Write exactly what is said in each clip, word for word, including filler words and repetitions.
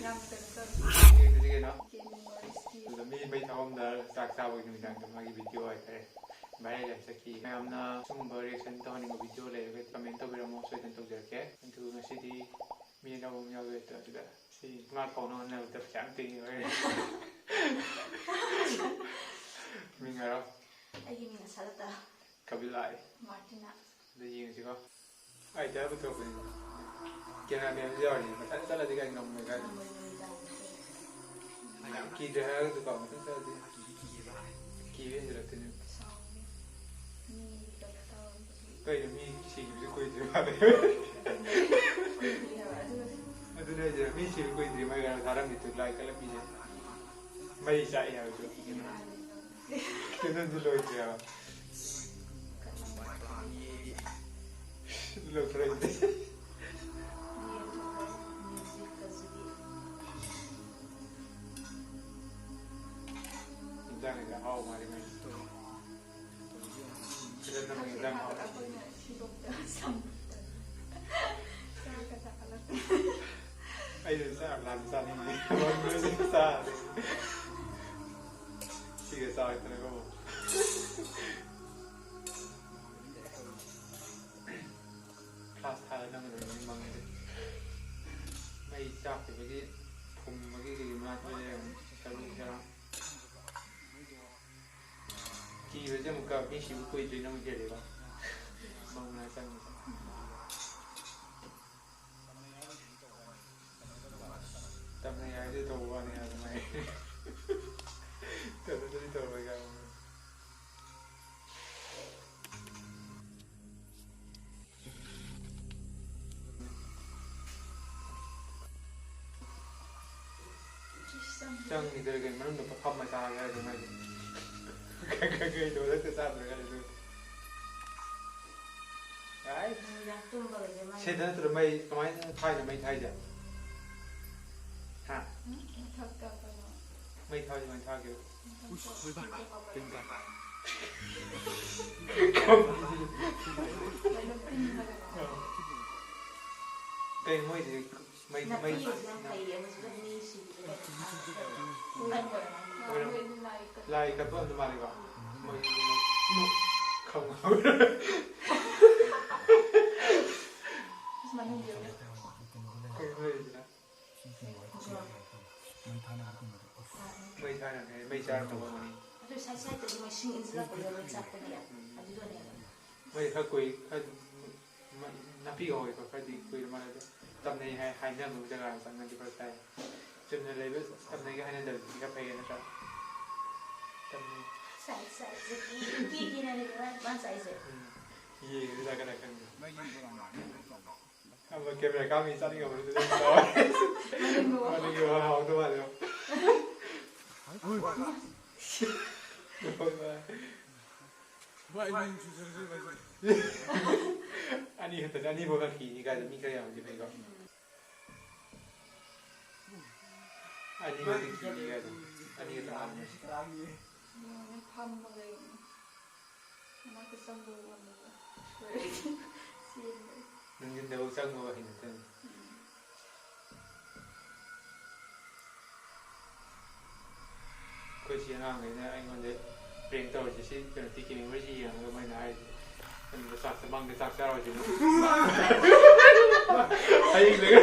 ꯌꯥꯝ ꯀꯩꯅꯣ ꯇꯧꯋꯦ꯫ ꯌꯦꯡꯗꯗꯤ ꯀꯩꯅꯣ? ꯀꯦꯅꯨ ꯋꯥꯔꯤꯁꯀꯤ꯫ ꯑꯗꯨꯗ ꯃꯤ ꯃꯩ ꯊꯥꯐꯝꯗ ꯆꯥꯛ ꯆꯥꯕꯒꯤ ꯅꯨꯃꯤꯗꯥꯡꯗ ꯃꯥꯒꯤ ꯚꯤꯗꯤꯑꯣ ꯍꯥꯏꯇꯥꯔꯦ, ꯚꯥꯏꯔꯦꯜ ꯌꯥꯝ ꯆꯠꯈꯤ꯫ ꯃꯌꯥꯝꯅ ꯁꯤꯒꯨꯝꯕ ꯔꯤꯑꯦꯛꯁꯟ ꯇꯧꯍꯟꯅꯤꯡꯕ ꯚꯤꯗꯤꯑꯣ ꯂꯩꯔꯒꯗꯤ ꯀꯃꯦꯟ ꯇꯧꯕꯤꯔꯝꯃꯣ, ꯁꯣꯏꯗꯅ ꯇꯧꯖꯔꯛꯀꯦ꯫ ꯑꯗꯨ ꯉꯁꯤꯗꯤ ꯃꯤ ꯑꯅꯧꯕ ꯑꯃ ꯌꯥꯎꯖꯔꯛꯇ ꯑꯗꯨꯗ ꯁꯤ ꯉꯥ ꯀꯧꯅ ꯍꯣꯠꯅꯕꯗ ꯄꯩꯁꯥ ꯌꯥꯝ ꯇꯤꯡꯉꯤ ꯑꯣꯏꯔꯦ꯫ ꯃꯤꯡ ꯍꯥꯏꯔꯣ꯫ ꯑꯩꯒꯤ ꯃꯤꯡ ꯑꯁꯥꯂꯇꯥ꯫ ꯀꯕꯤꯂꯥꯏ꯫ ꯃꯥꯔꯇꯤꯅꯥ꯫ ꯑꯗꯨ ꯌꯦꯡꯉꯁꯤꯀꯣ꯫ ꯑꯩ ꯇꯌꯥꯔ ꯄꯨꯊꯣꯔꯛꯄꯅꯤ꯫ ꯀꯦꯃꯦꯔꯥꯃꯦꯟ ꯑꯃꯁꯨ ꯌꯥꯎꯔꯤ꯫ ꯃꯊꯟ ꯆꯠꯂꯗꯤ ꯀꯥꯏ ꯉꯝꯃꯣꯏ ꯀꯥꯏ꯫ ꯉꯝꯃꯣꯏ, ꯉꯝꯃꯣꯏ, ꯇꯥꯃꯣ꯫ ꯌꯥꯝ ꯀꯤꯗ꯭ꯔꯦ ꯍꯥꯏꯔꯒꯗꯤꯀꯣ, ꯃꯊꯟ ꯆꯠꯂꯗꯤ꯫ ꯀꯤꯕ ꯍꯦꯟꯖꯤꯜꯂꯛꯇꯣꯏꯅꯦ꯫ ꯁꯥꯎꯅꯤ꯫ ꯃꯤ ꯀꯩꯅꯣ ꯇꯧꯔꯝꯕꯒꯤ꯫ ꯀꯩꯅꯣ ꯃꯤ ꯁꯤꯈꯤꯕꯁꯨ ꯀꯨꯏꯗ꯭ꯔꯤ ꯃꯥꯜꯂꯦ꯫ ꯀꯨꯏꯗ꯭ꯔꯤ ꯍꯥꯏꯕ, ꯑꯗꯨꯒ ꯑꯗꯨꯅꯦ ꯍꯥꯏꯁꯦ, ꯃꯤ ꯁꯤꯕ ꯀꯨꯏꯗ꯭ꯔꯤ ꯃꯩ ꯀꯩꯅꯣ ꯊꯥꯔꯝꯃꯤ, ꯇꯨ ꯂꯥꯏ ꯀꯠꯂꯝꯃꯤꯁꯦ꯫ ꯃꯩ ꯆꯥꯛꯑꯦ ꯍꯥꯏꯕꯗꯣ꯫ ꯀꯦꯟꯗꯜꯗꯤ ꯂꯣꯏꯗ꯭ꯔꯤ ꯍꯥꯏꯕ꯫ ꯂꯧꯊꯣꯔꯛꯏꯗꯤ꯫ ꯏꯟꯖꯥꯡꯒꯗꯤ ꯑꯍꯥꯎꯕ ꯃꯥꯜꯂꯤ ꯃꯩ꯫ ꯐꯤꯂꯝ ꯅꯝꯕ ꯏꯟꯖꯥꯡ ꯑꯍꯥꯎꯕ꯫ ꯑꯩꯁꯨ ꯆꯥꯛ ꯂꯥꯝ ꯆꯥꯅꯤꯡꯉꯦ꯫ ꯆꯥꯔꯦ꯫ ꯁꯤꯒ ꯆꯥꯔꯛꯇꯅꯀꯣ꯫ ꯐ꯭ꯂꯥꯁ ꯊꯥꯔ ꯅꯝꯒꯗꯕꯅꯤ ꯃꯪꯉꯗꯤ꯫ ꯃꯩ ꯆꯥꯛꯈꯤꯕꯒꯤ ꯐꯨꯝꯕꯒꯤ ꯀꯩꯒꯤ ꯃꯅꯥꯛꯇ ꯂꯩꯔꯝꯃꯤ ꯆꯔꯨ ꯆꯔꯥ꯫ ꯀꯤꯕꯁꯦ ꯑꯃꯨꯛꯀ ꯃꯤ ꯁꯤꯕ ꯀꯨꯏꯗ꯭ꯔꯤꯅ ꯑꯃꯨꯛ ꯍꯦꯜꯂꯤꯀꯣ꯫ ꯃꯪ ꯃꯅꯥꯛ ꯆꯪꯕꯁꯦ꯫ ꯇꯝꯅꯩ ꯍꯥꯏꯕꯗꯤ ꯇꯧꯕ ꯋꯥꯅꯤ ꯑꯗꯨꯃꯥꯏꯅ꯫ ꯇꯝꯅꯗ꯭ꯔꯗꯤ ꯇꯧꯔꯣꯏ ꯀꯥꯏꯅ꯫ ꯆꯪꯈꯤꯗ꯭ꯔꯦ ꯀꯩꯅꯣ, ꯃꯅꯨꯡꯗ ꯐꯝꯃ ꯆꯥꯒꯦ ꯍꯥꯏꯔꯗꯤ ꯃꯥꯏꯗꯤ꯫ ꯀꯩ ꯂꯣꯏꯔꯛꯇ ꯆꯥꯗ꯭ꯔꯒ ꯑꯗꯨ꯫ ꯑꯥꯏ꯫ ꯅꯨꯃꯤꯗꯥꯡ ꯇꯨꯝꯕꯒꯁꯦ ꯃꯥꯏ ꯁꯤꯗ ꯅꯠꯇ꯭ꯔꯣ ꯃꯩ ꯀꯃꯥꯏꯅ ꯊꯥꯏꯅꯣ ꯃꯩ ꯊꯥꯏꯁꯦ? ꯍꯥ? ꯎꯝ, ꯃꯊꯛꯇ ꯀꯩꯅꯣ꯫ ꯃꯩ ꯊꯥꯕꯁꯦ ꯀꯃꯥꯏꯅ ꯊꯥꯒꯦꯕ? ꯃꯊꯛꯇ ꯎꯁ, ꯍꯣꯏ, ꯚꯥꯏ, ꯚꯥꯏ, ꯀꯩꯝ ꯚꯥꯏ꯫ ꯃꯩꯗꯣ ꯇꯤꯡꯉꯒ꯫ ꯑꯥ꯫ ꯀꯩ ꯃꯣꯏꯗꯤ ꯃꯩ ꯃꯩ ꯅꯥꯄꯤꯒꯁꯦ ꯌꯥꯝ ꯐꯩꯌꯦ, ꯍꯧꯖꯤꯛꯀꯥꯟ ꯃꯤ ꯁꯤꯕꯗꯣ ꯀꯩꯅꯣ ꯈꯪꯗꯦ꯫ ꯑꯍꯟ ꯑꯣꯏꯔꯀꯥꯟꯗ꯫ ꯑꯣꯏꯔꯝ-, ꯂꯥꯏ ꯀꯠꯄ ꯑꯗꯨ ꯃꯥꯜꯂꯦꯀꯣ꯫ ꯃꯣꯏ ꯈꯪꯍꯧꯔꯦ꯫ ꯑꯁ, ꯃꯅꯨꯡꯗ ꯌꯦꯡꯉꯣ꯫ ꯀꯩ ꯍꯣꯏꯁꯤꯅ? ꯃꯩ ꯊꯥꯅꯕꯅꯦ, ꯃꯩ ꯆꯥꯔꯝꯗꯧꯕ ꯑꯣꯏꯔꯝꯒꯅꯤ꯫ ꯑꯗꯨ ꯁꯥꯏꯠ ꯁꯥꯏꯠꯇꯗꯤ ꯃꯣꯏ ꯁꯤꯡ ꯏꯟꯁꯤꯜꯂꯛꯄꯗꯣ ꯂꯣꯏ ꯆꯠꯄꯅꯦ꯫ ꯎꯝ꯫ ꯑꯗꯨꯗꯅꯦꯕ꯫ ꯃꯣꯏ ꯈꯔ ꯀꯨꯏ-, ꯈꯔ ꯃ-, ꯅꯥꯄꯤꯒ ꯍꯧꯋꯦꯀꯣ, ꯈꯔꯗꯤ ꯀꯨꯏꯔ ꯃꯥꯜꯂꯦ꯫ ꯑꯗꯣ ꯇꯝꯅꯩ ꯍꯥꯏ-, ꯍꯥꯏꯅꯕ ꯖꯒꯥ ꯆꯪꯉꯗꯤ ꯐꯔꯛ ꯇꯥꯏ꯫ ꯆꯨꯝꯅ ꯂꯩꯕ ꯇꯝꯅꯩꯒ ꯍꯥꯏꯅꯗꯕꯗꯨꯗꯤ ꯈꯔ ꯐꯩꯌꯦ ꯅꯠꯇ꯭ꯔꯥ? ꯇꯝꯅꯩ꯫ ꯁꯥꯏꯠ ꯁꯥꯏꯠꯁꯦ ꯀꯤ-, ꯀꯤ-, ꯀꯤꯅ ꯂꯩꯕ ꯃꯥꯅ ꯆꯥꯏꯁꯦ꯫ ꯎꯝ꯫ ꯌꯦꯡꯉꯤꯗꯨꯗ ꯀꯅꯥ ꯈꯪꯕ? ꯑꯃ camera ꯀꯥꯞꯃꯤ ꯆꯥꯅꯤꯡꯉꯕꯅꯤ ꯑꯗꯨꯗꯤ꯫ ꯃꯅꯤꯡꯗꯣ꯫ ꯃꯅꯤꯡꯒꯤ ꯋꯥ ꯍꯥꯎꯗꯧ ꯃꯥꯜꯂꯦ꯫ ꯑꯅꯤ ꯈꯛꯇꯅꯤ, ꯑꯅꯤꯐꯥꯎ ꯉꯥꯛꯀꯤꯅꯤ ꯀꯥꯏꯗ ꯃꯤ ꯈꯔ ꯌꯥꯝꯃꯗꯤ ꯐꯩꯀꯣ꯫ ꯑꯅꯤꯃꯛꯇꯤ ꯀꯤꯅꯤ ꯀꯥꯏꯗ꯫ ꯑꯅꯤ ꯈꯛꯇ ꯍꯥꯟꯅ꯫ ꯐꯝꯃꯒ ꯌꯦꯡꯉꯣ꯫ ꯃꯅꯥꯛꯇ ꯆꯪꯕ ꯉꯝꯃꯣꯏꯕ꯫ ꯁꯣꯏꯔꯗꯤ ꯆꯦꯟꯕ꯫ ꯅꯨꯡꯊꯤꯟꯗꯐꯥꯎ ꯆꯪꯕ ꯍꯩꯅꯗꯕꯅꯤ꯫ ꯎꯝ꯫ ꯑꯩꯈꯣꯏ ꯁꯤ ꯑꯉꯥꯡꯈꯩꯅ ꯑꯩꯉꯣꯟꯗ prank ꯇꯧꯔꯤꯁꯦ ꯁꯤ ꯀꯩꯅꯣ ꯇꯤꯀꯦ memories ꯌꯦꯡꯉꯒ ꯃꯣꯏꯅ ꯍꯥꯏꯔꯤꯁꯦ꯫ ꯀꯩꯅꯣ ꯆꯥꯛ ꯃꯪꯗ ꯆꯥꯛ ꯆꯥꯔꯨꯁꯤꯅ꯫ ꯍꯌꯦꯡꯗꯒꯤ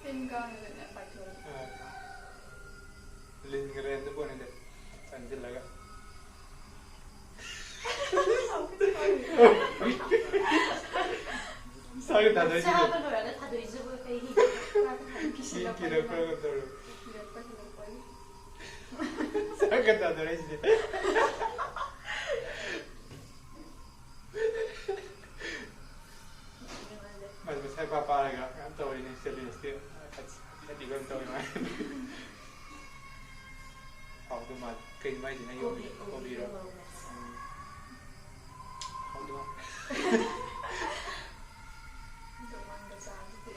ꯇꯤꯟ ꯀꯥꯡꯗꯨꯗꯅꯦ ꯄꯥꯏꯊꯣꯛꯑꯦ꯫ ꯑꯥ꯫ ꯂꯤꯟꯒ ꯂꯩꯔꯝꯗꯣꯏ ꯄꯣꯠꯅꯤꯗ ꯆꯪꯁꯤꯜꯂꯒ꯫ ꯆꯥꯛꯀ ꯊꯥꯗꯣꯛꯏꯁꯤꯗꯤ꯫ ꯆꯥꯕ ꯂꯣꯏꯔꯒ ꯊꯥꯗꯣꯛꯏꯁꯤꯕꯨ ꯀꯩꯒꯤ? ꯆꯥꯛꯀ ꯊꯥꯗꯣꯛ-, ꯀꯤ-, ꯀꯤꯁꯤꯜꯂꯛꯄꯅꯤꯅ꯫ ꯀꯤꯔꯛꯄ꯭ꯔꯥ ꯀꯩꯅꯣ ꯇꯧꯔꯦ꯫ ꯀꯤꯔꯛꯄ ꯍꯦꯜꯂꯛꯄꯒꯤ꯫ ꯆꯥꯛꯀ ꯊꯥꯗꯣꯔꯛꯏꯁꯤꯗꯤ꯫ ꯃꯥꯁꯦ ꯃꯁꯥ ꯏꯄꯥ ꯄꯥꯔꯒ ꯌꯥꯝ ꯇꯧꯔꯤꯅꯦ, challenge ꯇꯤ꯫ ꯐꯗꯤ ꯐꯖꯅ ꯇꯧꯔꯤ ꯃꯥ꯫ ꯍꯥꯎꯗꯧ ꯃꯥꯜꯂꯦ꯫ ꯀꯩꯅꯣ ꯃꯥꯏꯁꯤꯅ ꯌꯣꯜꯂꯤꯁꯦ? ꯀꯣꯕꯤ, ꯀꯣꯕꯤꯔꯣ? ꯀꯣꯕꯤ ꯃꯣꯔꯣꯛ ꯃꯦꯠꯄ꯫ ꯎꯝ꯫ ꯍꯥꯎꯗꯧ ꯃꯥꯜꯂꯦ꯫ ꯑꯗꯨ ꯃꯪꯒ ꯆꯥꯕꯗꯨꯗꯤ꯫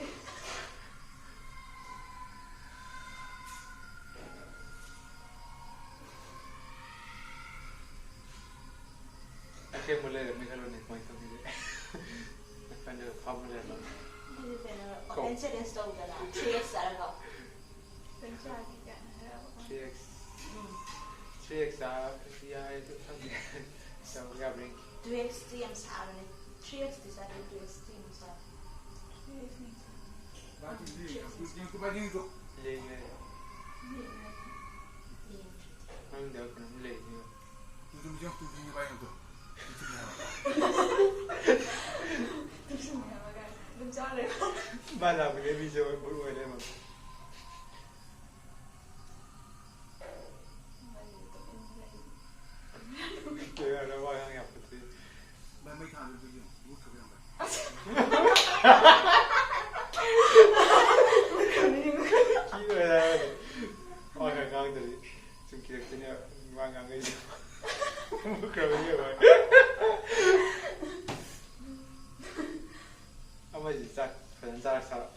ꯑꯁꯦꯡꯕ ꯂꯩꯔꯝꯃꯦ ꯈꯜꯂꯣꯅꯦ, ꯀꯃꯥꯏꯅ ꯇꯧꯅꯤ? ꯐꯝꯃ ꯂꯩꯔꯝꯃꯦ꯫ ꯑꯗꯨꯗꯤ ꯀꯩꯅꯣ, ꯀꯣ꯫ Open challenge ꯇꯧꯗꯅ three X ꯆꯥꯔꯒ꯫ ꯀꯩ ꯆꯥꯒꯦ ꯀꯥꯏꯅ ꯍꯥꯏꯔꯛꯑꯕ꯫ three X ꯎꯝ꯫ three X ꯆꯥꯕꯗꯤ ꯌꯥꯏ ꯑꯗꯨ ꯈꯪꯗꯦ꯫ ꯇꯧ ꯌꯥꯕ꯭ꯔꯥ ꯌꯦꯡꯒꯦ꯫ Two X ꯇꯤ ꯌꯥꯝ ꯁꯥꯕꯅꯦ꯫ Three X ꯇꯤ ꯆꯥꯗꯦ, two X ꯇꯤ ꯌꯥꯝ ꯁꯥꯕ꯫ Three X ꯅ ꯆꯥꯒꯦ꯫ ꯂꯩ ꯂꯩ꯫ ꯌꯦꯡꯉꯦ꯫ ꯌꯦꯡꯗ꯭ꯔꯗꯤ꯫ ꯃꯅꯨꯡꯗ ꯀꯩꯅꯣꯝ ꯂꯩꯅꯦꯕ꯫ ꯇꯨꯝꯁꯤꯟꯅꯕ ꯀꯥꯏꯅ ꯑꯗꯨꯝ ꯆꯥ ꯂꯩꯕ꯫ ꯃꯥ ꯂꯥꯛꯄꯗꯩ ꯃꯤꯁꯦ ꯑꯣꯏ ꯕꯨꯠ ꯑꯣꯏ ꯂꯩꯔꯝꯃꯦ꯫ ꯃꯥꯗꯤ ꯇꯨꯃꯤꯟꯅ ꯂꯩ꯫ ꯀꯦꯃꯦꯔꯥꯗ ꯋꯥ ꯉꯥꯡ ꯌꯥꯄꯣꯠꯇꯦ꯫ ꯚꯥꯏ ꯃꯩ ꯊꯥꯟꯗꯕꯤꯗ ꯌꯦꯡꯉꯣ ꯃꯨꯠꯈ꯭ꯔꯕ ꯌꯦꯡꯉꯣ ꯚꯥꯏ꯫ ꯀꯤꯕ ꯌꯥꯔꯣꯏ꯫ ꯋꯥ ꯈꯔ ꯉꯥꯡꯗ꯭ꯔꯗꯤ ꯁꯨꯝ ꯀꯤꯔꯛꯇꯣꯏꯅꯦꯕ꯫ ꯋꯥ ꯉꯥꯡꯉꯛꯏꯁꯦ꯫ ꯃꯨꯠꯈ꯭ꯔꯕ ꯌꯦꯡꯉꯣ꯫ ꯑꯃꯁꯤ ꯆꯥꯛ ꯐꯖꯅ ꯆꯥꯔ ꯁꯥꯔꯣ꯫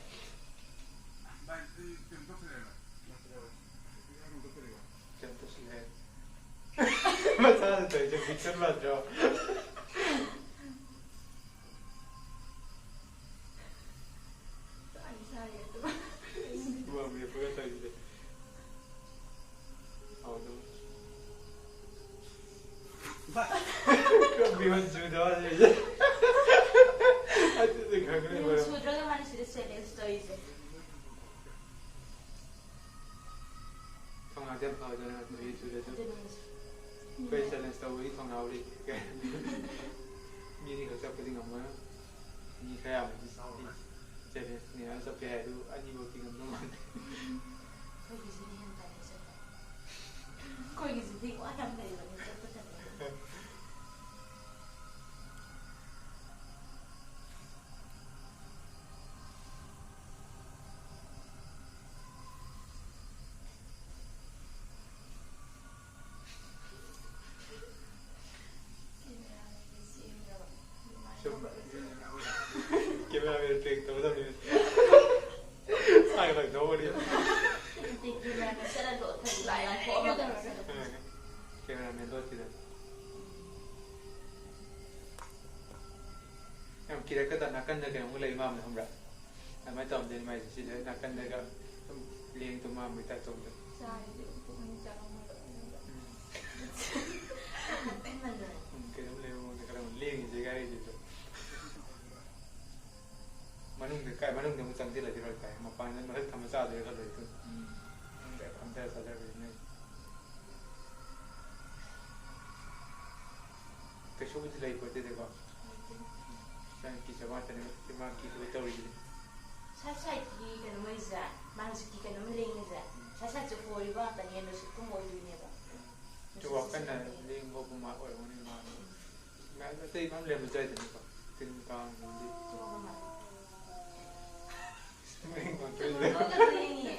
ꯚꯥꯏ ꯑꯩ ꯀꯩꯅꯣ ꯇꯧꯁꯤꯜꯂꯦ ꯚꯥꯏ꯫ ꯏꯁꯥ ꯀꯩꯅꯣ ꯇꯧꯁꯤꯜꯂꯦ꯫ ꯀꯩꯝ ꯇꯧꯁꯤꯜꯂꯦ꯫ ꯃꯆꯥꯅ ꯇꯧꯔꯤꯁꯦ ꯃꯤꯛꯁꯔ ꯃꯥꯟꯗ꯭ꯔꯣ? ꯆꯥꯒꯤ ꯆꯥꯒꯤ ꯑꯗꯨ꯫ ꯃꯣꯔꯣꯛ ꯃꯦꯠꯄꯒ ꯇꯧꯔꯤꯁꯦ꯫ ꯍꯥꯎꯗꯧ꯫ ꯕꯤꯍꯣꯟ ꯆꯨꯗꯕ ꯂꯩꯔꯦ꯫ ꯑꯗꯨꯗꯤ ꯈꯪꯒꯅꯤ ꯃꯤꯍꯨꯟ ꯃꯔꯝ꯫ ꯁꯨꯗ꯭ꯔꯒ ꯃꯥꯅ ꯁꯤꯗ challenge ꯇꯧꯔꯤꯁꯦ꯫ ꯊꯧꯅꯥꯗꯤ ꯌꯥꯝ ꯐꯗꯅ ꯃꯤꯍꯨꯟ ꯁꯨꯗ꯭ꯔꯁꯨ꯫ ꯑꯗꯨꯅꯤ ꯍꯥꯏꯁꯦ꯫ ꯑꯩꯈꯣꯏ challenge ꯇꯧꯕꯒꯤ ꯊꯧꯅꯥꯕꯨ ꯂꯩꯇꯦ꯫ ꯃꯤ ꯑꯅꯤꯈꯛ ꯆꯠꯄꯗꯤ ꯉꯝꯃꯣꯏ꯫ ꯃꯤ ꯈꯔ ꯌꯥꯝꯕꯗꯤ challengeꯅꯦꯅ ꯆꯠꯄ ꯌꯥꯏ, ꯑꯗꯨ ꯑꯅꯤꯃꯛꯇꯤ ꯉꯝꯗꯧ ꯃꯥꯟꯗꯦ꯫ ꯑꯩꯈꯣꯏꯒꯤꯁꯤꯅ ꯍꯦꯟꯅ ꯇꯜꯂꯦ ꯆꯠꯄ꯫ ꯑꯩꯈꯣꯏꯒꯤꯁꯤꯗꯤ ꯋꯥ ꯌꯥꯝ ꯂꯩꯕꯅꯦ ꯆꯠꯄ ꯇꯜꯂꯦ꯫ ꯁꯨꯝ cameraman prank ꯇꯧꯒꯗꯕꯅꯤ꯫ ꯀꯤꯔꯛꯀꯗ ꯅꯥꯀꯟꯗ ꯀꯩꯅꯣꯝꯒ ꯂꯩ ꯃꯥꯟꯕꯗꯣ ꯈꯪꯕ꯭ꯔꯥ? ꯑꯗꯨꯃꯥꯏꯅ ꯇꯧꯔꯝꯗꯣꯏꯅꯤ ꯃꯥꯏꯁꯦ꯫ ꯁꯤꯗ ꯅꯥꯀꯟꯗꯒ ꯁꯨꯝ ꯂꯦꯡ ꯇꯧ ꯃꯥꯟꯕꯒꯤ ꯇꯥꯏꯞ ꯇꯧꯕꯗꯣ꯫ ꯆꯥꯔꯗꯤ ꯄꯨꯛꯅꯤꯡ ꯆꯪꯉꯝꯃꯣꯏꯕ꯫ ꯎꯝ꯫ ꯎꯝ, ꯀꯩꯅꯣꯝ ꯂꯩꯕ ꯃꯑꯣꯡꯗ ꯈꯔ ꯑꯃꯨꯛ ꯂꯦꯡꯉꯤꯁꯦ ꯒꯥꯔꯤꯁꯤꯁꯨ꯫ ꯃꯅꯨꯡꯗ ꯀꯥꯏ, ꯃꯅꯨꯡꯗ ꯑꯃꯨꯛ ꯆꯪꯁꯤꯜꯂꯗꯤ ꯂꯣꯏ ꯀꯥꯏ꯫ ꯃꯄꯥꯟꯗ ꯃꯊꯛ ꯊꯝꯕ ꯆꯥꯗꯣꯏꯔꯥ ꯈꯜꯂꯣꯏ ꯑꯗꯨ꯫ ꯎꯝ꯫ ꯃꯅꯨꯡꯗ ꯐꯝꯊꯔ ꯆꯥꯖꯕꯅꯤꯅ꯫ ꯀꯩꯁꯨꯕꯨꯗꯤ ꯂꯩꯄꯣꯠꯇꯦꯗꯀꯣ꯫ ꯅꯪ ꯀꯤꯖꯕ ꯉꯥꯛꯇꯅꯦ, ꯏꯃꯥ ꯀꯤꯗꯕꯩ ꯇꯧꯔꯤꯁꯤꯗꯤ꯫ ꯁꯥꯏꯠ ꯁꯥꯏꯠꯀꯤ ꯀꯩꯅꯣꯉꯩꯁꯦ, ꯃꯥꯡꯁꯤꯠꯀꯤ ꯀꯩꯅꯣꯝ ꯂꯦꯡꯉꯤꯁꯦ, ꯁꯥꯏꯠ ꯁꯥꯏꯠꯁꯦ ꯍꯣꯔꯤꯕ ꯉꯥꯛꯇꯅꯦ, ꯂꯣꯏꯁꯤꯠꯀꯨꯝꯕ ꯑꯣꯏꯗꯣꯏꯅꯦꯕ꯫ ꯆꯨ ꯋꯥꯀꯟꯅ ꯂꯦꯡꯕꯒꯨꯝꯕ ꯑꯣꯏꯔꯝꯒꯅꯤ ꯃꯥ꯫ ꯃꯌꯥꯝ ꯑꯇꯩ ꯃꯌꯥꯝ ꯂꯩꯔꯝꯕꯁꯨ ꯌꯥꯏꯗꯅꯀꯣ꯫ ꯇꯤꯟ ꯀꯥꯡꯒꯨꯝꯕꯗꯤ꯫ ꯆꯨ ꯋꯥꯀꯟꯅ꯫ ꯃꯌꯦꯡ ꯆꯨ ꯄꯥꯡꯊꯣꯛꯏꯗ꯫ ꯋꯥꯀꯟꯅ ꯂꯦꯡꯉꯦ꯫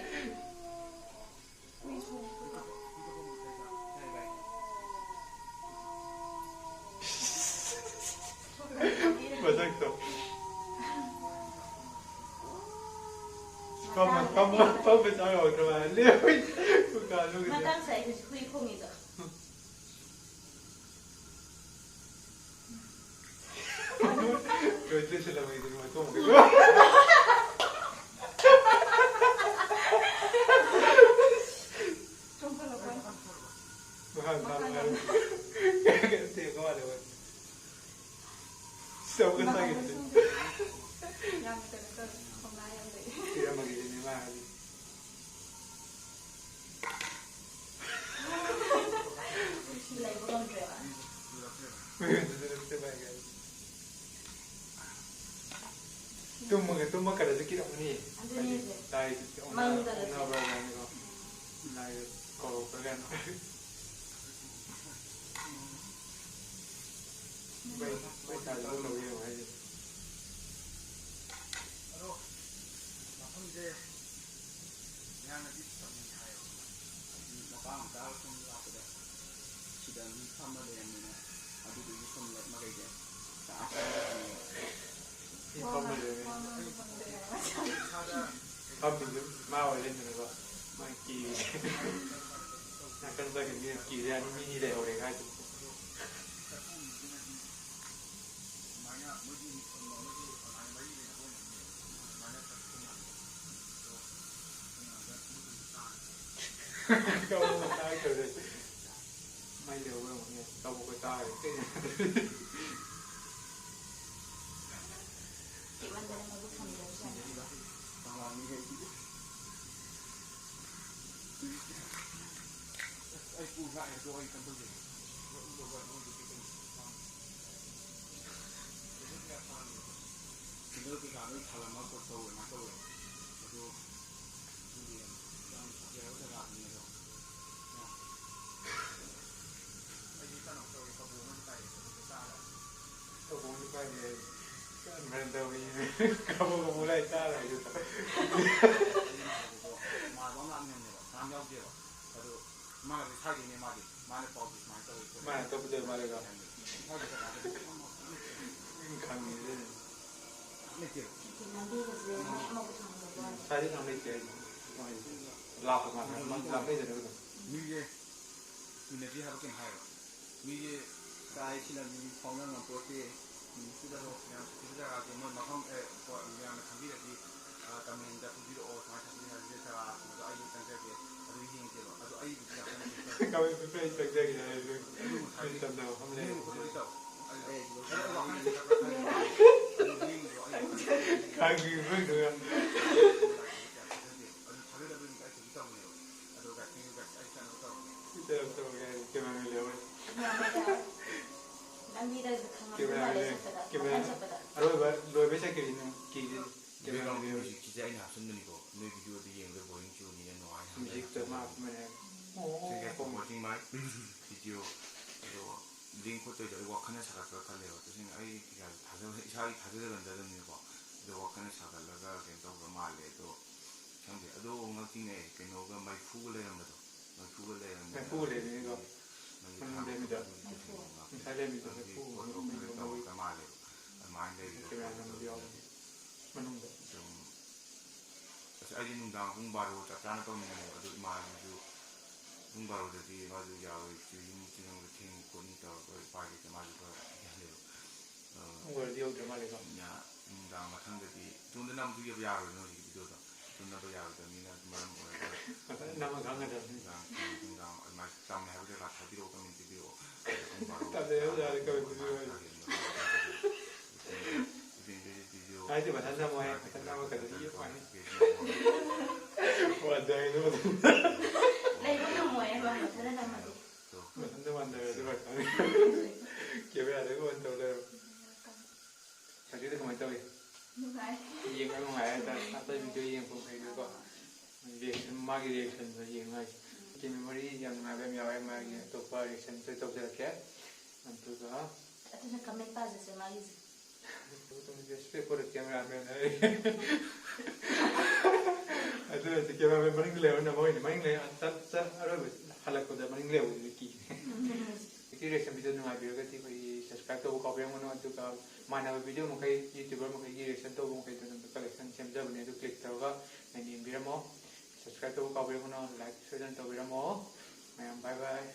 ꯃꯁꯛꯇꯣ꯫ ꯐꯝꯃ, ꯐꯝꯃ, ꯐꯝꯃ ꯆꯥ ꯌꯥꯎꯗ꯭ꯔ ꯃꯥꯜꯂꯦ꯫ ꯂꯦꯞꯄꯩ ꯗꯨꯀꯥꯟꯗꯨꯒꯤꯗꯤ꯫ ꯃꯇꯥꯡ ꯆꯥꯏ ꯍꯧꯖꯤꯛ ꯍꯨꯏ ꯈꯣꯡꯉꯤꯗꯣ꯫ ꯂꯣꯏꯗ꯭ꯔꯤ ꯁꯤꯜꯂꯝꯃꯤꯗꯨꯅꯤ ꯃꯇꯣꯡ ꯀꯩꯀꯥ꯫ ꯃꯈꯥ ꯃꯈꯥ ꯃꯈꯥ ꯃꯈꯥ꯫ ꯀꯩꯅꯣ ꯇꯦꯛꯄ ꯃꯥꯜꯂꯦ ꯃꯣꯏ꯫ ꯆꯥꯎꯈꯠ ꯁꯥꯒꯠꯄꯁꯦ꯫ ꯌꯥꯝꯅ ꯀꯩꯅꯣ ꯇꯧꯋꯦ, ꯈꯣꯡꯂꯥꯏ ꯌꯥꯝ ꯂꯩ꯫ ꯄꯤꯔꯝꯃꯒꯦ ꯁꯤꯅꯦ ꯃꯥ ꯍꯥꯏꯁꯦ꯫ ꯂꯩꯕ ꯉꯝꯗ꯭ꯔꯦꯕ꯫ ꯃꯌꯨꯝꯗ ꯆꯠꯂꯛꯇꯦ ꯚꯥꯏ ꯀꯥꯏ꯫ ꯇꯨꯝꯃꯒ, ꯇꯨꯝꯃ ꯀꯥꯟꯗꯁꯨ ꯀꯤꯔꯝꯒꯅꯤ꯫ ꯑꯗꯨꯅꯦ ꯍꯥꯏꯗꯤ ꯍꯥꯏꯁꯦ꯫ ꯂꯥꯏ ꯃꯪꯗꯒꯁꯦ꯫ ꯑꯣꯛꯅꯕ꯭ꯔꯥ ꯀꯥꯏꯅꯀꯣ꯫ ꯂꯥꯏ ꯀꯧꯔꯛꯄ꯭ꯔꯥ ꯀꯥꯏꯅ꯫ ꯃꯩ, ꯃꯩ ꯊꯥꯜꯂꯒ ꯂꯧ ꯌꯦꯡꯉꯣ ꯍꯥꯏꯁꯦ꯫ ꯑꯗꯣ ꯃꯐꯝꯁꯦ ꯃꯌꯥꯝꯅꯗꯤ ꯐꯖꯕꯅꯤ ꯍꯥꯏꯌꯦꯕ꯫ ꯑꯗꯨ ꯃꯄꯥ ꯃꯆꯥ ꯁꯨꯝ ꯂꯥꯛꯄꯗ ꯁꯤꯗ ꯃꯤ ꯐꯝꯃ ꯂꯩꯔꯝꯃꯤꯅ ꯑꯗꯨꯗꯨꯒꯤ ꯁꯨꯝ ꯂꯦꯞꯃꯒꯩꯁꯦ ꯆꯥ ꯆꯥꯅ ꯐꯝꯃꯦꯕ꯫ ꯁꯤ ꯐꯝꯃ ꯂꯩꯔꯝꯃꯤ꯫ ꯏꯁꯥꯗ ꯐꯝꯃꯤꯁꯦ ꯃꯥ ꯑꯣꯏꯔꯦꯗꯅꯀꯣ꯫ ꯃꯥ ꯀꯤꯔꯤꯁꯦ꯫ ꯅꯥꯀꯟ ꯆꯠꯈꯤꯕ ꯃꯤꯅ ꯀꯤꯔꯦ ꯍꯥꯏꯔꯗꯤ ꯃꯤ ꯑꯅꯤ ꯂꯩꯍꯧꯔꯦ ꯍꯥꯏꯗꯨꯅꯤ꯫ ꯃꯩ ꯂꯩꯍꯧꯕ ꯑꯣꯏꯔꯝꯒꯅꯤ꯫ ꯇꯧꯕ ꯇꯥꯔꯦ꯫ ꯀꯩꯅꯣ? ꯈꯤꯃꯟꯗꯅ ꯃꯕꯨꯛ ꯊꯟꯗ꯭ꯔꯕꯖꯥꯠꯅꯤ꯫ ꯑꯩ ꯄꯨ ꯂꯥꯛꯑꯦ, ꯑꯗꯣ ꯑꯩ ꯀꯝꯗꯧꯗꯣꯏꯅꯣ? ꯁꯤꯡꯒꯜ ꯀꯩꯀꯥ ꯂꯣꯏ ꯊꯥꯂꯝꯃꯒ ꯈꯣꯠ ꯇꯧꯋꯦ, ꯑꯗꯨꯃꯥꯏꯅ ꯇꯧꯋꯦ꯫ ꯑꯗꯣ ꯈꯪꯗꯦ, ꯌꯥꯝ ꯐꯖꯔꯕ ꯖꯒꯥꯗꯨꯅꯦ ꯑꯗꯣ꯫ ꯑꯩꯗꯤ ꯀꯩꯅꯣ ꯇꯧꯋꯦ, ꯀꯕꯣꯛ ꯑꯃꯁꯨ ꯄꯥꯏꯔꯛꯑꯦ, ꯀꯕꯣꯛꯇꯣ ꯆꯥꯔꯦ꯫ ꯀꯕꯣꯛꯁꯨ ꯄꯥꯏꯔꯛꯑꯦ꯫ ꯀꯔꯝ ꯀꯔꯝ ꯇꯧꯔꯤ? ꯀꯕꯣꯛ ꯀꯕꯣꯛ ꯂꯥꯏ ꯆꯥꯔꯦ ꯑꯩꯁꯨ꯫ ꯑꯩꯅ ꯍꯥꯏꯕꯗꯣ ꯃꯥꯗꯣ ꯑꯃ ꯂꯥꯛꯃꯤꯟꯅꯕꯅꯦꯕ, ꯀꯅꯥꯝ ꯌꯥꯎꯗꯦꯕ꯫ ꯑꯗꯣ ꯃꯥꯅꯗꯤ ꯁꯥꯏꯗꯣꯏꯅꯦ ꯃꯥꯗꯤ꯫ ꯃꯥꯅ ꯄꯥꯎꯗꯤ ꯁꯨꯃꯥꯏꯅ ꯇꯧꯋꯤ ꯈꯣꯠꯂꯤ꯫ ꯃꯥꯅ ꯑꯇꯣꯞꯄꯗ ꯃꯥꯜꯂꯦꯀꯣ꯫ ꯁ꯭ꯋꯥꯏꯗ ꯀꯅꯥꯝ ꯂꯩꯇꯦ꯫ ꯎꯝ, ꯈꯪꯉꯦ ꯑꯗꯨꯅꯦ꯫ ꯀꯅꯥꯝ ꯂꯩꯇꯦꯕ꯫ ꯂꯝꯕꯤꯒꯁꯦ ꯃꯌꯥꯝ ꯑꯃ ꯄꯨꯊꯣꯛꯅꯕ꯫ ꯁ꯭ꯋꯥꯏꯗ ꯀꯅꯥꯝ ꯂꯩꯇꯦ ꯍꯥꯏꯁꯦ꯫ ꯃꯣꯏ ꯂꯥꯞꯄ ꯃꯥꯜꯂꯦ꯫ ꯃꯥ ꯂꯥꯞꯅꯩꯗꯅ ꯑꯗꯨꯝ꯫ ꯃꯤꯁꯦ ꯎꯅꯗ꯭ꯔꯤ ꯍꯥꯏꯕ ꯀꯩꯝ ꯍꯥꯏꯔꯣ꯫ ꯃꯤꯁꯦ ꯀꯥꯏ ꯁꯤꯅ ꯃꯤ ꯐꯥꯎꯅ ꯉꯝꯄꯣꯠꯇꯦ꯫ ꯃꯤꯁꯤꯗ ꯃꯌꯥꯝ ꯁꯥꯊꯤꯕ ꯖꯒꯥꯁꯦ ꯃꯣꯏ ꯃꯐꯝ, ꯑꯦ, ꯃꯌꯥꯝꯅ ꯈꯪꯕꯤꯔꯗꯤ, ꯑ, comment ꯇ ꯐꯣꯡꯕꯤꯔꯛꯑꯣ, ꯁꯨꯃꯥꯏꯅ ꯁꯥꯊꯤ ꯁꯥꯊꯤꯕ ꯖꯒꯥ, ꯑꯗꯣ ꯑꯩ ꯆꯪꯖꯒꯦ, ꯑꯗꯨ ꯌꯦꯡꯒꯦꯕ꯫ ꯑꯗꯣ ꯑꯩꯕꯨꯗꯤ ꯌꯥꯝ ꯀꯟꯅ ꯀꯩꯅꯣ ꯇꯧꯗꯦ꯫ Comment ꯄꯤꯕ ꯑꯩ ꯆꯪꯖꯒꯦ ꯍꯥꯏꯔꯁꯨ ꯑꯗꯨ ꯉꯁꯥꯏꯒꯤ ꯆꯟꯗꯕ ꯃꯐꯝ ꯂꯩꯔꯦ꯫ ꯌꯦꯡꯕ ꯈꯣꯠꯄꯗꯤ ꯇꯧ꯫ ꯑꯗꯨ ꯑꯩ ꯋꯥꯈꯜ ꯈꯟꯕ ꯈꯟꯕ ꯑꯗꯨ ꯌꯦꯡꯕꯗꯣ ꯑꯩ ꯈꯪꯉꯤꯕ ꯅꯣꯏꯗꯨꯒ꯫ ꯑꯗꯨ ꯊꯥꯖꯗꯕꯅꯤ ꯀꯥꯏ ꯇꯧꯗꯤ ꯇꯧꯕꯅꯦꯕ꯫ ꯑꯗꯣ ꯀꯥꯏ ꯊꯦꯡꯅ ꯀꯥꯏ ꯑꯩ ꯆꯠꯅꯕ ꯇꯧꯔꯒꯦ꯫ ꯏꯆꯦ ꯑꯃ ꯇꯧꯔꯒꯦ ꯍꯥꯏꯔꯗꯤ camera man ꯂꯩꯍꯧꯔꯦ꯫ ꯂꯝꯕꯤꯗ ꯈꯪꯉꯝꯗꯧ camera ꯃꯥꯜꯂꯦ man, ꯆꯠꯄꯗ, camera ꯋꯥꯀꯤꯡ ꯆꯠꯄꯗ꯫ ꯑꯔꯣꯏꯕ ꯂꯣꯏꯕꯩ ꯆꯠꯈꯤꯕꯅꯤꯅ ꯀꯤꯗꯦ꯫ Camera man background ꯂꯩꯍꯧꯔꯦ꯫ Music ꯁꯤꯁꯦ ꯑꯩꯅ ꯍꯥꯞꯆꯤꯟꯕꯅꯤꯀꯣ꯫ ꯅꯣꯏ video ꯗ ꯌꯦꯡꯕꯗ boring ꯆꯨꯅꯤꯅ ꯅꯨꯡꯉꯥꯏꯅ ꯍꯥꯞꯆꯤꯟꯕꯅꯦ꯫ Music ꯇ ꯃꯥ ꯍꯥꯞꯄꯅꯦ꯫ ꯑꯣ, thank you for watching my video꯫ ꯑꯗꯣ link ꯈꯣꯠꯇꯣꯏꯗꯣ ꯑꯩ ꯋꯥꯈꯜꯅ ꯁꯥꯒꯠꯄ꯭ꯔꯥ ꯈꯜꯂꯦꯕ꯫ ꯇꯁꯦꯡꯅ ꯑꯩ ꯀꯌꯥ ꯊꯥꯖꯕ, ꯏꯁꯥꯒꯤ ꯊꯥꯖꯖꯒꯟꯗꯕꯅꯤꯅꯀꯣ꯫ ꯑꯗꯣ ꯋꯥꯈꯜꯅ ꯁꯥꯒꯠꯂꯒ ꯀꯩꯅꯣ ꯇꯧꯕ꯭ꯔꯥ ꯃꯥꯜꯂꯦ꯫ ꯑꯗꯣ ꯈꯪꯗꯦ꯫ ꯑꯗꯣ ꯉꯛꯇꯤꯅꯦ, ꯀꯩꯅꯣꯒ ꯃꯩꯐꯨꯒ ꯂꯩꯔꯝꯕꯗꯣ꯫ ꯃꯩꯐꯨꯒ ꯂꯩꯔꯝꯃꯦ꯫ ꯃꯩꯐꯨꯒ ꯂꯩꯔꯝꯃꯦꯀꯣ꯫ ꯅꯪꯒꯤ ꯃꯅꯨꯡꯗ ꯊꯥꯡ ꯂꯩꯔꯝꯃꯤꯗꯣ꯫ ꯈꯣꯠꯄꯗꯨꯗꯤ ꯀꯩꯅꯣ ꯉꯥꯛꯇ ꯉꯁꯥꯏ ꯂꯩꯔꯝꯃꯤꯗꯣ ꯅꯪꯒꯤ ꯃꯩꯐꯨ, ꯄꯣꯠꯇꯣ ꯃꯩꯐꯨ, ꯈꯔ ꯃꯩꯐꯨ꯫ ꯇꯧꯔꯛꯇ ꯃꯥꯜꯂꯦꯕ꯫ ꯑꯗꯨꯃꯥꯏꯅ ꯂꯩꯔꯤꯗꯣ camera ꯈꯣꯠꯂꯤꯗꯣ ꯅꯝꯕꯗꯤ ꯌꯥꯎꯗꯦ꯫ ꯑꯗꯨꯝ ꯃꯅꯨꯡꯗ꯫ ꯑꯗꯨꯝ ꯑꯁ, ꯑꯩꯗꯤ ꯅꯨꯡꯗꯥꯡ ꯄꯨꯡ ꯕꯥꯔꯣ ꯆꯞ ꯆꯥꯅ ꯇꯧꯅꯤꯡꯕꯅꯦꯕ꯫ ꯑꯗꯨ ꯏꯃꯥꯟꯅꯕꯤꯗꯨ ꯄꯨꯡ ꯕꯥꯔꯣꯗꯗꯤ ꯃꯥꯁꯨ ꯌꯥꯔꯣꯏ, ꯌꯨꯝ ꯆꯪꯉꯒ ꯊꯦꯡꯉꯤ ꯈꯣꯠꯅꯤ ꯇꯧꯔꯒ ꯎꯄꯥꯏ ꯂꯩꯇꯦ꯫ ꯃꯥꯁꯨ ꯈꯔ ꯍꯦꯜꯂꯦꯕ꯫ ꯑ, ꯄꯨꯡ ꯕꯥꯔꯣꯗꯤ ꯌꯧꯗ꯭ꯔ ꯃꯥꯜꯂꯦꯀꯣ? ꯌꯥ-, ꯅꯨꯡꯗꯥꯡ ꯃꯊꯪꯗꯗꯤ ꯏꯇꯣꯝꯗ ꯅꯝꯕꯁꯨ ꯌꯥꯔꯣꯏꯗꯅ ꯍꯧꯖꯤꯛꯀꯤ video ꯗꯣ꯫ ꯅꯝꯅꯕ ꯌꯥꯔꯣꯏꯗꯕꯅꯤꯅ ꯃꯔꯝ ꯑꯣꯏꯔꯒ ꯐꯖꯅ ꯅꯝꯃ ꯈꯪꯒꯗꯕꯅꯤ꯫ ꯅꯨꯡꯗꯥꯡ ꯄꯨꯡ ꯅꯨꯡꯗꯥꯡ ꯑꯗꯨꯃꯥꯏꯅ ꯆꯝꯃꯦ ꯍꯥꯏꯕꯗꯨ ꯂꯥꯛ ꯊꯥꯕꯤꯔꯛꯑꯣ, ꯀꯃꯦꯟ ꯄꯤꯕꯤꯔꯛꯑꯣ꯫ ꯄꯨꯡ ꯕꯥꯔꯣ ꯇꯜꯂꯦ, ꯌꯥꯔꯦ, ꯀꯃꯦꯟ ꯄꯤꯕꯤꯔꯛꯑꯣ꯫ ꯏꯚꯦꯟꯗꯨꯗꯤ ꯚꯤꯗꯤꯑꯣ ꯍꯥꯏꯗꯤ ꯃꯊꯟꯇ ꯃꯣꯏ ꯃꯊꯟꯇ ꯑꯃ ꯀꯩꯅꯣꯗꯤ ꯌꯦꯛꯄ ꯋꯥꯅꯤ꯫ ꯂꯩꯕ ꯉꯝꯃꯣꯏ ꯍꯥꯏꯕ ꯃꯊꯟꯇ ꯅꯝꯃꯗꯤ꯫ ꯃꯊꯟꯇ ꯋꯥꯟꯗꯔꯁꯨ ꯐꯔꯛ ꯇꯥꯅꯤ꯫ ꯀꯦꯃꯦꯔꯥꯗꯒꯤ ꯑꯣꯟ ꯇꯧ ꯂꯩꯔꯣ꯫ ꯍꯧꯖꯤꯛꯇꯤ ꯀꯃꯥꯏꯅ ꯇꯧꯔꯤ? ꯅꯨꯡꯉꯥꯏ꯫ ꯌꯦꯡꯕ ꯅꯨꯡꯉꯥꯏ ꯍꯥꯏꯇꯥꯔꯦ꯫ ꯑꯇꯩ ꯚꯤꯗꯤꯑꯣ ꯌꯦꯡꯕ ꯃꯈꯩꯗꯨꯀꯣ꯫ ꯔꯤꯌꯦꯛꯁꯟ, ꯃꯥꯒꯤ ꯔꯤꯌꯦꯛꯁꯟꯗꯣ ꯌꯦꯡꯉꯨ ꯍꯥꯏꯁꯦ꯫ ꯃꯦꯃꯣꯔꯤ ꯌꯥꯝ ꯅꯨꯡꯉꯥꯏꯕ ꯌꯥꯝ ꯌꯥꯎꯋꯦ꯫ ꯃꯥꯒꯤ ꯑꯇꯣꯞꯄ ꯔꯤꯌꯦꯛꯁꯟꯁꯨ ꯇꯧꯖꯔꯛꯀꯦ꯫ ꯑꯗꯨꯒ ꯑꯗꯨꯅ ꯀꯃꯦꯟ ꯄꯥꯖꯁꯦ ꯃꯥꯒꯤꯁꯦ꯫ Respect for the cameraman ꯍꯥꯏ꯫ ꯑꯗꯨ ꯑꯣꯏꯔꯗꯤ cameraman ꯃꯅꯤꯡꯗ ꯂꯩꯍꯧꯔꯅꯤ, ꯃꯣꯏꯅ ꯃꯅꯤꯡ ꯂꯩ, ꯆꯠ-, ꯆꯠ-, ꯑꯔꯣꯏꯕ ꯍꯜꯂꯛꯄꯗ ꯃꯅꯤꯡ ꯂꯩꯍꯧꯕꯗꯨꯗꯤ ꯀꯤꯅꯦ꯫ ꯍꯧꯖꯤꯛꯀꯤ ꯔꯤꯌꯦꯛꯁꯟ ꯚꯤꯗꯤꯑꯣ ꯅꯨꯡꯉꯥꯏꯕꯤꯔꯒꯗꯤ ꯑꯩꯈꯣꯏꯒꯤ subscribe ꯇꯧꯕ ꯀꯥꯎꯕꯤꯔꯝꯒꯅꯨ꯫ ꯑꯗꯨꯒ ꯃꯥꯟꯅꯕ ꯚꯤꯗꯤꯑꯣ ꯃꯈꯩ, YouTuber ꯃꯈꯩꯒꯤ ꯔꯤꯌꯦꯛꯁꯟ ꯇꯧꯕ ꯃꯈꯩꯗꯣ ꯑꯗꯨꯝ collection ꯁꯦꯝꯖꯕꯅꯦ, ꯑꯗꯨ click ꯇꯧꯔꯒ ꯃꯌꯥꯝ ꯌꯦꯡꯕꯤꯔꯝꯃꯣ꯫ Subscribe ꯇꯧꯕ ꯀꯥꯎꯕꯤꯔꯝꯒꯅꯨ, like ꯁꯣꯏꯗꯅ ꯇꯧꯕꯤꯔꯝꯃꯣ꯫ ꯃꯌꯥꯝ bye bye꯫